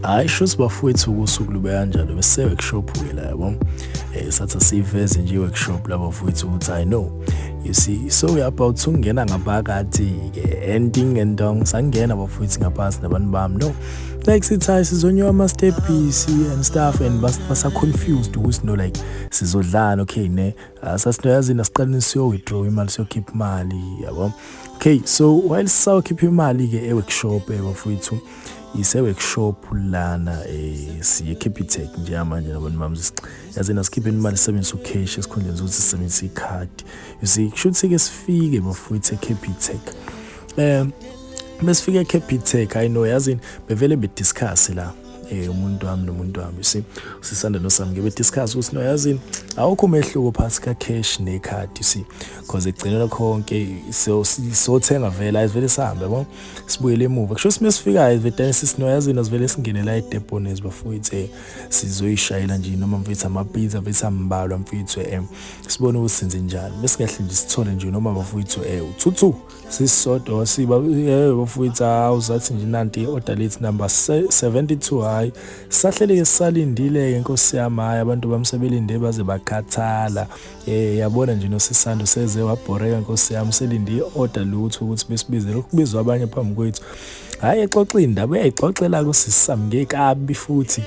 Hhayi, shuthi bafowethu usuku lube kanjalo, bese-workshop-ke la, yabo. Sathi asiyiveze nje i-workshop la, bafowethu, ukuthi I know, you see. So we about ukungena ngaphakathi-ke and ding and dong, sangena, bafowethu, ngaphansi nabantu bami. No, like, sithi hayi, sizonyuka ama-stepisi and stuff, and basa-confused ukuthi, no, like, sizodlana. Okay, ne, sasinoyazini, asiqaleni siyo-withdraw imali, siyokhipha imali, yabo. Okay, so while sisayokhipha imali-ke e-workshop, bafowethu, ise-workshop lana, siye Capitec njengamanje nabantu bami. Yazini, asikhipheni imali, sisebenzise u-cash esikhundleni sokuthi sisebenzise ikhadi, you see. Kusho ukuthi-ke sifike, bafowethu, e-Capitec. Besifike e-Capitec, I know, yazini, bevele be-discuss la, umuntu wami nomuntu wami, you see, sisanda nosami ke, be-discuss ukuthi, no, yazini, awukho umehluko phakathi ka-cash nekhadi, you see, because ekugcineni konke so sothenga vele, ayivele sihambe, yabo, sibuyele emuva. Kusho ukuthi mesifikayo vele sithi, no, yazini, asivele singene la eDebonaires, bafowethu, sizoyishayela nje noma, mfethu, ama-pizza, mfethu, ambalwa, mfethu, sibone ukuthi senze njani, besingahle nje sithole nje noma, bafowethu, uthuthu sisodwa siba, yebo, bafowethu. Hawu, zathi nje nanti i-order lethu, number 72. Hhayi, sahlele-ke, sisalindile-ke, nkosi yami. Hhayi, abantu bami sebelinde baze bakhathala. Yabona nje, nosisando seze wabhoreka, nkosi yami, selinde i-order, lutho, ukuthi besibize, lokhu kubizwa abanye phambi kwethu. Hhayi, exoxa iy'ndaba, uyayixoxela kusisami ngekabi futhi.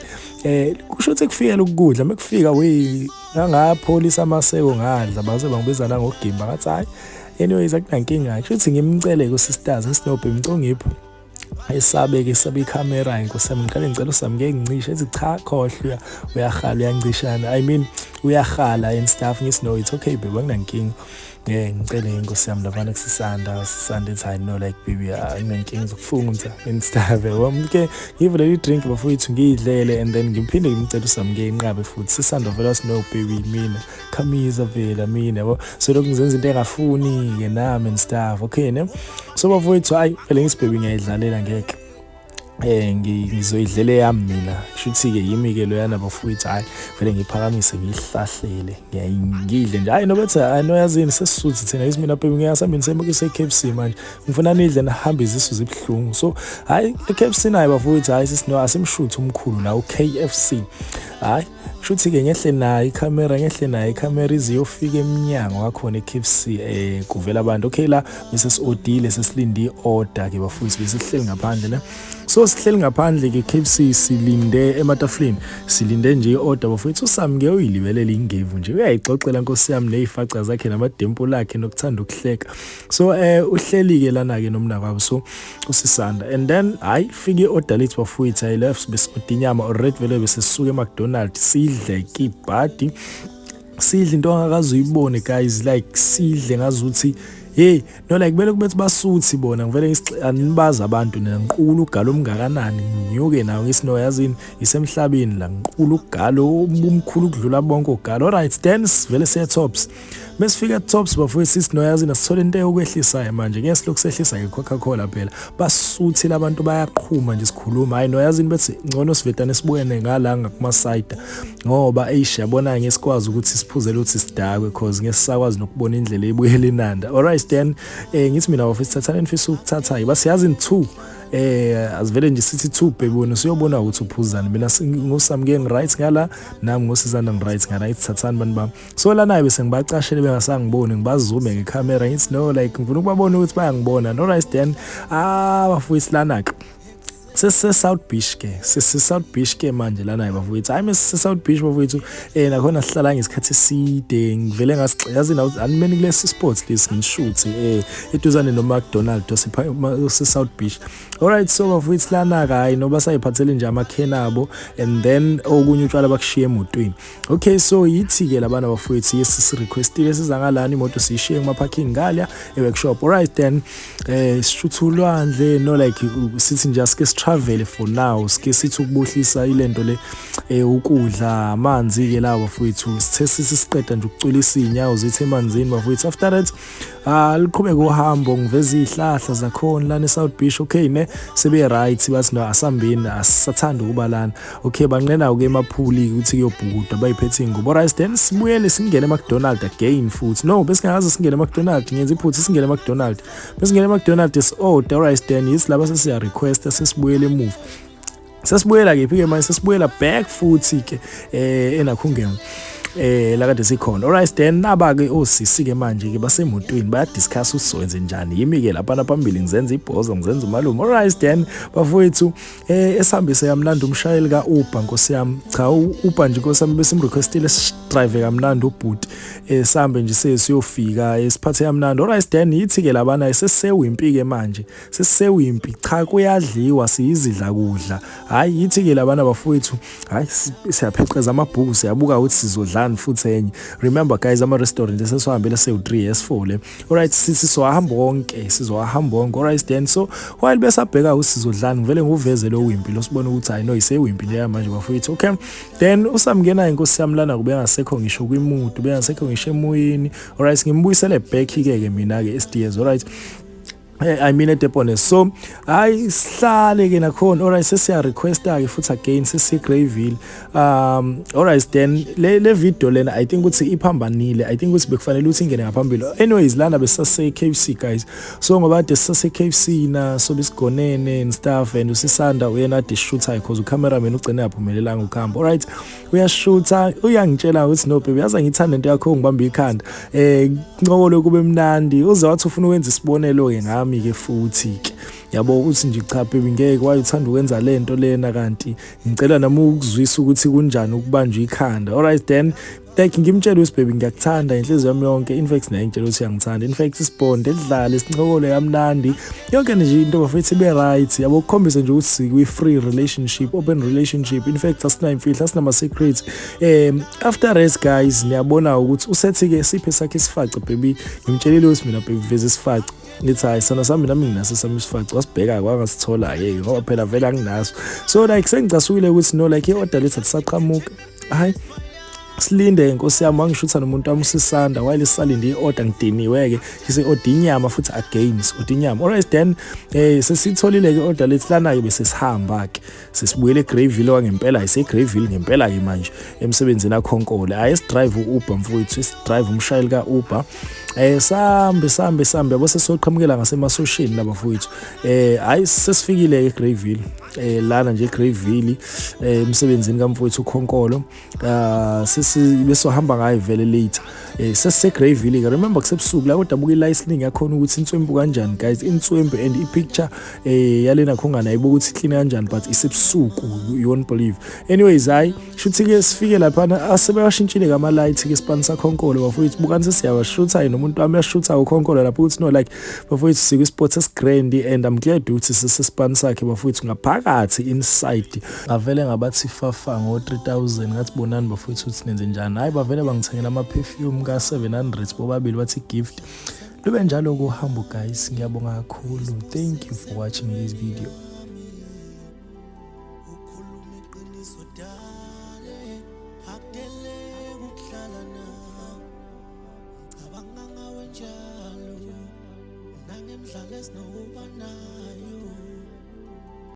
Kusho ukuthi kufikela ukudla, mekufika, we, ngangapholisa amaseko, ngadla, base bangibiza nangogimba. Ngathi hhayi, anyways, akunankinga. Kusho ukuthi ngimcele ku-sisters, ngisinobhe, ngicela ngiphi esabe-ke, sabe ikhamera, inkosi yami. Ngiqale ngicela usami ngeke ngincishe, ethi cha, khohlwa, uyahala, uyancishana, I mean, uyahala and stuff. Ngithi, no, it's okay, baby, anginankinga. Ngicele, inkosi yami, labana kusisanda, sisanda ethi hayi, no, like, baby, anginankinga, ngizokufunza and stuff, yabo. Ke ngivulele i-drink, bafowethu, ngiyidlele, and then ngiphinde ngimcele usami, ngiyinqabe futhi. Sisanda vele wathi, no, baby, mina khamisa vela mina, yabo. So lokhu ngizenza into engafuni-ke nami and stuff. Okay, ne, so bafowethu, hayi vele ngithi, baby, ngiyayidlalela, ngeke ngizoyidlela yami mina. Kusho ke yimi ke loyana, bafowethu. Hayi vele ngiphakamise, ngihlahlele, ngidle nje. Hayi, nobethi hayi, no, yazini, sesisuthi thina yithi mina, baby, ngiyasambini semukise e-KFC manje, ngifuna nidle nihambe izisu zibuhlungu. So hayi, e-KFC nayo, bafowethu, hayi, sisino asimshuthe umkhulu la u-KFC. Hayi, kusho ke ngehle nayo ikhamera, ngehle nayo ikhamera ize iyofika eminyango wakhona e-KFC. Kuvela abantu. Okay, la bese si-odile, sesilinde i-order ke, bafowethu, bese sihleli ngaphandle ne. So sihleli ngaphandle ke KFC, silinde ematafuleni, silinde nje i-order, bafowethu. Usami ke uyilibelela ingevu nje, uyayixoxela, nkosi yami, nezifaca zakhe namadempo lakhe nokuthanda ukuhleka. So uhleli ke lana ke nomnakwabo, so usisanda, and then hayi, fike i-order lethu, bafowethu. Hayi, left bese order inyama already vele, bese sisuka eMcDonald, sidle kibhadi, sidle into angakaze uyibone, guys. Like, sidle ngazuthi, hey, no, like, kumele kubethi basuthi bona. Ngivele anibazi abantu nina, ngiqula ugalo omngakanani, nginyuke nawo, ngithi, no, yazini, isemhlabeni la, ngiqula ugalo omkhulu ukudlula bonke ugalo. Alright, then vele siye Tops. Mesifika eTops, bafowethu, sithi, no, yazini, asithole into yokwehlisayo manje, ngeke silokhu sehlisa nge-Coca-Cola phela, basuthile abantu, bayaqhuma nje sikhuluma. Hayi, no, yazini, bethi ngcono sivedane sibuyene ngala ngakumasayida, ngoba eish, yabona, ngeke sikwazi ukuthi siphuzele ukuthi sidakwe, cause ngeke sisakwazi nokubona indlela ebuyela inanda. Alright, then ngithi mina, bafowethu, thathani nifisa ukuthatha, basiyazi 2, asivele nje sithi 2, baby, wena usuyobona ukuthi uphuzani. Mina ngosamke ngi-right ngala, nami ngosizana ngi-right ngala, ithi thathani, bantu bami. So lana bese ngibacashele bengasangiboni, ngibazume ngekhamera, ngithi, no, like, ngifuna ukubabona ukuthi bayangibona. No, right, then, ah, bafowethu, lana ke sesise South Beach ke, sesise South Beach ke manje lana, bafowethu. Hayi, mesise South Beach, bafowethu, nakhona sihlala ngesikhathi eside. Ngivele ngasiyazi animeni kulesi sports lesi, ngishuthi eduzane no McDonald ose South Beach. Alright, so bafowethu, lana hayi, noba sayiphathele nje amakhena abo, and then okunye utshwala bakushiya emotweni. Okay, so yithi ke labana, bafowethu, yesi requestile, siza ngalana, imoto siyishiye kuma parking ngala e-workshop. Alright, then sishutha ulwandle. No, like, sithi nje asike travel for now, sike sithi ukubuhlisa ilento le, ukudla amanzi ke lawo, bafowethu. Sithe sithi siqeda nje ukucwilisa inyawo zethu emanzini, bafowethu, after that, ah, liqhubeka uhambo, ngiveza izihlahla zakhona lana eSouth Beach. Okay, ne, sebe right, bathi, no, asambini, asisathanda ukuba lana. Okay, banqena ke emaphuli ukuthi kuyobhukuda, bayiphethe ingubo. Alright, then sibuyele, singene eMcDonald again futhi. No, besingakaze singene eMcDonald, ngenza iphutha, singene eMcDonald, besingene eMcDonald si-order. Alright, then yithi laba sesiya request, sesibuyele emuva. Sesibuyela kephi ke manje? Sesibuyela back futhi ke enakhungeni la kade sikhona. Alright, then naba ke osisi ke manje ke basemotweni, baya discuss ukuthi njani. Yimi ke lapha phambili, ngizenza ibhozo, ngizenza umalume. Alright, then bafowethu, esihambise kamnandi umshayeli ka Uber, nkosi yami. Cha, Uber nje, nkosi yami, besimrequestile drive kamnandi ubhuti, sambe nje sesiyofika, esiphathe kamnandi. Alright, then yithi ke labana sesewimpi ke manje, sesewimpi. Cha, kuyadliwa, siyizidla kudla. Hayi, yithi ke labana bafowethu, hayi, siyapheqeza amabhuku, siyabuka ukuthi sizodlani futhi enye. Remember guys, ama restaurant esesiwahambele sewu3, S4 le. Alright, sithi sizohamba wonke, sizohamba wonke. Alright, then so while besabheka ukuthi sizodlani, ngivele nguveze lo Wimpy lo, sibone ukuthi hayi no, iseWimpy nje manje bafowethu. Okay, then usamngena, inkosi yami, lana kube ngasekho ngisho kwimudu, bengasekho ngisho emoyeni. Alright, ngimbuyisele back ke ke mina ke SDS. Alright, I mean eDepones. So hayi, sihlale ke nakhona. Alright, sesiya requesta ke futhi again, sesi Greyville. Alright, then le video lena, I think ukuthi iphambanile. I think ukuthi bekufanele ukuthi ingene ngaphambili. Anyways, lana besase KFC guys, so ngoba kade sisase KFC na, so besigonene and stuff, and usisanda uyena ade shooter because ucameraman ugcine yaphumelelanga ukuhamba. Alright, uyashutha, uyangitshela ukuthi, "No baby, yazi ngithanda into yakho, ngibamba ikhanda." Ncokolo kube mnandi, uze wathi ufuna ukwenza isibonelo ke ngami ke futhi ke, yabo, uthi nje, "Cha baby, ngeke waye uthanda ukwenza lento lena, kanti ngicela nami ukuzwisa ukuthi kunjani ukubanjwa ikhanda." Alright, then like ngimtshela ukuthi, "Baby, ngiyakuthanda inhliziyo yami yonke." In fact naye ngitshela ukuthi uyangithanda. In fact sibonde, sidlale, sincokole kamnandi, yonke nje into bafethu ibe right, yabo, kukhombisa nje ukuthi sikwi free relationship, open relationship. In fact asinayo imfihlo, asinama secrets. After rest guys, niyabona ukuthi usethi ke siphe sakhe isiface baby. Ngimtshelile ukuthi mina, "Baby, veze isiface." Ngithi, "Hayi sana sami, nami nginaso sami isiface." Wasibheka, kwangasithola ke ngoba phela vele anginaso. So like sengicasukile ukuthi no, like i-order lethu atisaqhamuka. Hayi, silinde, inkosi yami, wangishutha nomuntu wami usisanda while sisalinde i-order. Ngidiniwe-ke, ngise-order inyama futhi again, si-order inyama. Alright, then sesitholile-ke i-order lethu lana-ke, bese sihamba-ke, sesibuyele eGreyville wangempela. Ise-Greyville ngempela-ke manje, emsebenzini akhonkole. Hhayi, sidrive u-Uber mfowethu, sidrive umshayeli ka-Uber. Sambe sambe sambe, yabo, sesiyoqhamukela ngasemasosheni laba mfowethu. Hayi, sesifikile eGreyville, lana nje eGreyville, emsebenzini kamfowethu uKhonkolo. Sesi besohamba ngayo vele later. Sesise Greyville ke, remember kusebusuku la, kodwa buka i-lighting yakhona ukuthi inswembu kanjani guys, inswembu, and i-picture yalena khongana ayibuka ukuthi clean kanjani, but isebusuku, you won't believe. Anyways, hayi, shuthi ke sifike lapha, asebewashintshile kama light ke sipani sakhonkolo bafowethu. Bukani, sesiyawashutha nomuntu wami uyashutha ukhonkolo lapho ukuthi no, like bafowethu, sikwi spot esigrand and I'm glad ukuthi sisesipani sakhe bafowethu ngaphakathi inside. Ngavele ngabathi fafa ngo 3000, ngathi, "Bonani bafowethu ukuthi nenze njani." Hayi, bavele bangithengela ama perfume ka 700 bobabili, bathi gift. Lube njalo kuhambo guys, ngiyabonga kakhulu. Thank you for watching this video. Ukhuluma iqiniso dale, akudeleki ukuhlala nawe, ngicabanga ngawe njalo nangemidlalo esinokuba nayo.